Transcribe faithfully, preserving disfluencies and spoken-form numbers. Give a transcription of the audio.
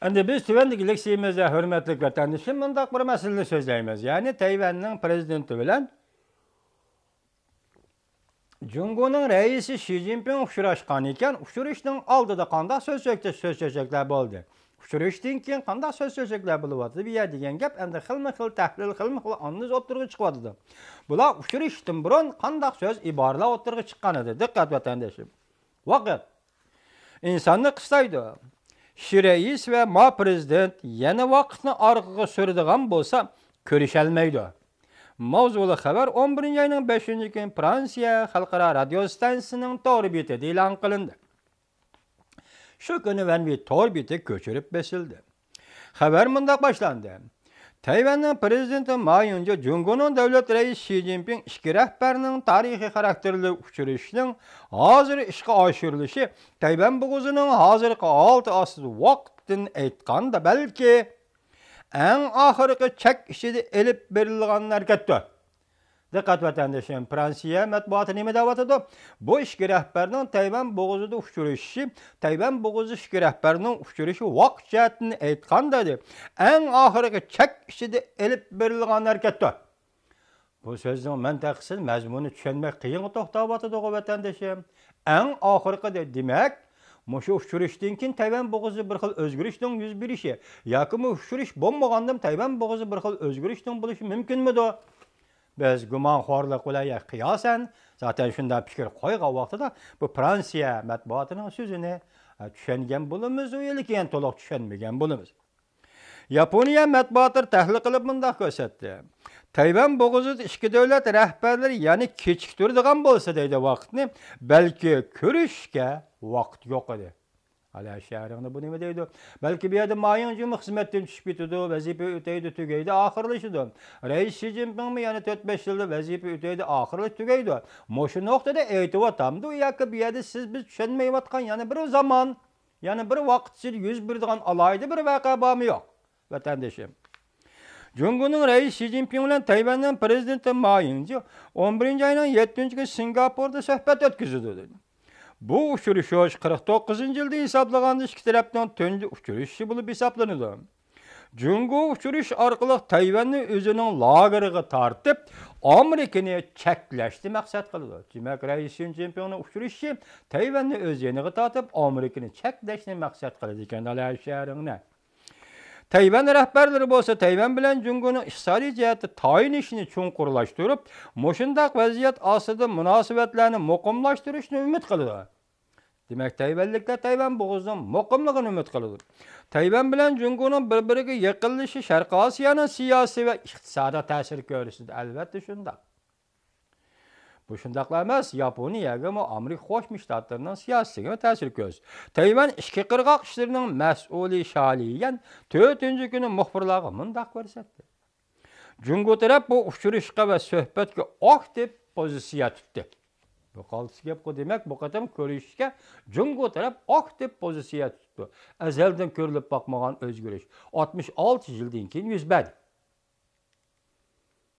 ئەمدى بىز تۆۋەندىكى لېكسىيىمىزدە، ھۆرمەتلىك ۋەتەندىشىم، مۇنداق بىر مەسىلىنى سۆزلەيمىز. يەنى تەيۋەننىڭ پىرېزىدېنتى بىلەن جۇڭگونىڭ رەئىسى شى جىنپىڭ ئۇچراشقان ئىكەن. ئۇچرىشىشنىڭ ئالدىدا قانداق سۆز چۆچەكلەر بولدى؟ ئۇچرىشىشتىن كېيىن قانداق سۆز چۆچەكلەر بولۇۋاتىدۇ بۇ يەردە دېگەن گەپ ئەمدى خىلمۇ خىل تەھلىل، خىلمۇ خىل ئانالىز ئوتتۇرىغا چىقىۋاتىدۇ. بۇلار ئۇچرىشىشتىن بۇرۇن قانداق سۆز، ئىبارىلەر ئوتتۇرىغا چىققان ئىدى؟ دىققەت، ۋەتەندىشىم. ۋاقىت ئىنساننى قىستايدۇ. شى رەئىس ۋە ما پىرېزىدېنت يەنە ۋاقىتنى ئارقىغا سۈرىدىغان بولسا، كۆرۈشەلمەيدۇ. ماۋزۇلۇق خەۋەر ئون بىرىنچى ئاينىڭ بەشىنچى كۈنى فرانسىيە خەلقئارا رادىيو ستانسىسىنىڭ تور بېتىدە ئېلان قىلىندى. شۇ كۈنى ۋەنۋى تور بېتى كۆچۈرۈپ بېسىلدى. خەۋەر مۇنداق باشلاندى. تەيۋەننىڭ پىرېزىدېنتى ما يىڭجې جۇڭگونىڭ دۆلەت رەئىسى شى جىنپىڭ ئىككى رەھبەرنىڭ تارىخىي خاراكتېرلىك ئۇچرىشىشىنىڭ ھازىر ئىشقا ئاشۇرۇلۇشى تەيۋەن بوغۇزىنىڭ ھازىرقى ھالىتى ئاستىدا ۋاقىتتىن ئېيتقاندا بەلكى ئەڭ ئاخىرقى چەك ئىچىدە ئېلىپ بېرىلغان ھەرىكەتتۇر. دىققەت ۋەتەندىشىم، فرانسىيە مەتبۇئاتى نېمە دەۋاتىدۇ؟ بۇ ئىككى رەھبەرنىڭ تەيۋەن بوغۇزىدا ئۇچرىشىشى، تەيۋەن بوغۇزى ئىككى رەھبەرنىڭ ئۇچرىشىشى ۋاقىت جەھەتتىن ئېيتقاندا، ئەڭ ئاخىرقى چەك ئىچىدە ئېلىپ بېرىلغان ھەرىكەتتۇر. بۇ سۆزنىڭ مەنتىقىسىز مەزمۇنى چۈشەنمەك قىيىنغا توختاۋاتىدىغۇ، ۋەتەندىشىم. ئەڭ ئاخىرقى دە-، دېمەك، مۇشۇ ئۇچرىشىشتىن كېيىن تەيۋەن بوغۇزىدا بىر خىل ئۆزگىرىشنىڭ يۈز بېرىشى ياكى بۇ ئۇچرىشىش بولمىغاندىمۇ تەيۋەن بوغۇزىدا بىر خىل ئۆزگىرىشنىڭ بولۇشى مۇمكىنمىدۇ؟ بىز گۇمانخورلۇق بىلەن يا قىياسەن، زاتەن شۇنداق پىكىر قويغان ۋاقتىدا بۇ فرانسىيە مەتبۇئاتىنىڭ سۆزىنى، ئە، چۈشەنگەن بولىمىز، ئۇ يىلى كېيىن تولۇق چۈشەنمىگەن بولىمىز. ياپونىيە مەتبۇئاتلىرى تەھلىل قىلىپ مۇنداق كۆرسەتتى. تەيۋەن بوغۇزىدا ئىككى دۆلەت رەھبەرلىرى يەنە كېچىكتۈرىدىغان بولسا دەيدۇ ۋاقىتنى، بەلكى كۆرۈشۈشكە ۋاقىت يوق ئىدى. ئەلى شەھرىڭدە بۇ نېمە دەيدۇ؟ بەلكى بۇ يەردە ما يىڭجېمۇ خىزمەتتىن چۈشۈپ كېتىدۇ، ۋەزىپە ئۆتەيدۇ، تۈگەيدۇ، ئاخىرلىشىدۇ. رەئىس شى جىنپىڭمۇ يەنە تۆت بەش يىلدا ۋەزىپە ئۆتەيدۇ، ئاخىرلىشىدۇ، تۈگەيدۇ. مۇشۇ نۇقتىدا ئېيتىۋاتامدۇ ياكى بۇ يەردە سىز بىز چۈشەنمەيۋاتقان يەنە بىر زامان، يەنە بىر ۋاقىت ئىچىدە يۈز بېرىدىغان ئالاھىدە بىر ۋەقە بارمۇ يوق؟ ۋەتەندىشىم. جۇڭگونىڭ رەئىسى شى جىنپىڭ بىلەن تەيۋەننىڭ پىرېزىدېنتى ما يىڭجې ئون بىرىنچى ئاينىڭ يەتتىنچى كۈنى سىنگاپوردا سۆھبەت ئۆتكۈزىدۇ. بۇ ئۇچرىشىش قىرىق توققۇزىنچى يىلدا ھېسابلىغاندا ئىككى تەرەپنىڭ تۇنجى ئۇچرىشىشى بولۇپ ھېسابلىنىدۇ. جۇڭگو ئۇچرىشىش ئارقىلىق تەيۋەننى ئۆزىنىڭ لاگېرىغا تارتىپ، ئامېرىكىنى چەكلەشنى مەقسەت قىلىدۇ. دېمەك، رەئىس شى جىنپىڭنىڭ ئۇچرىشىشى تەيۋەننى ئۆز يېنىغا تارتىپ، ئامېرىكىنى چەكلەشنى مەقسەت قىلىدىكەن، ئەلى شەھرىڭنى. تەيۋەن رەھبەرلىرى بولسا تەيۋەن بىلەن جۇڭگونىڭ ئىقتىسادىي جەھەتتە تايىنىشىنى چوڭقۇرلاشتۇرۇپ، مۇشۇنداق ۋەزىيەت ئاستىدا مۇناسىۋەتلەرنى مۇقىملاشتۇرۇشنى ئۈمىد قىلىدۇ. دېمەك، تەيۋەنلىكلەر تەيۋەن بوغۇزىنىڭ مۇقىملىقىنى ئۈمىد قىلىدۇ. تەيۋەن بىلەن جۇڭگونىڭ بىر-بىرىگە يېقىنلىشىشى شەرقىي ئاسىيانىڭ سىياسىي ۋە ئىقتىسادىي تەسىر كۆرسىتىدۇ. ئەلۋەتتە شۇنداق. بۇ شۇنداقلا ئەمەس، ياپونىيەگىمۇ ئامېرىكا قوشما شتاتلىرىنىڭ سىياسىتىگىمۇ تەسىر كۆرسىتىدۇ. تەيۋەن ئىچكى قىرغاق ئىشلىرىنىڭ مەسئۇلى شالى يەن تۆتىنچى كۈنى مۇخبىرلارغا مۇنداق كۆرسەتتى. جۇڭگو تەرەپ بۇ ئۇچرىشىشقا ۋە سۆھبەتكە ئاكتىپ پوزىتسىيە تۇتتى. بۇ قالتىس گەپقۇ، دېمەك، بۇ قېتىم كۆرۈشۈشكە جۇڭگو تەرەپ ئاكتىپ پوزىتسىيە تۇتتى. ئەزەلدىن كۆرۈلۈپ باقمىغان ئۆزگىرىش ئاتمىش ئالتە يىلدىن كېيىن يۈز بەردى.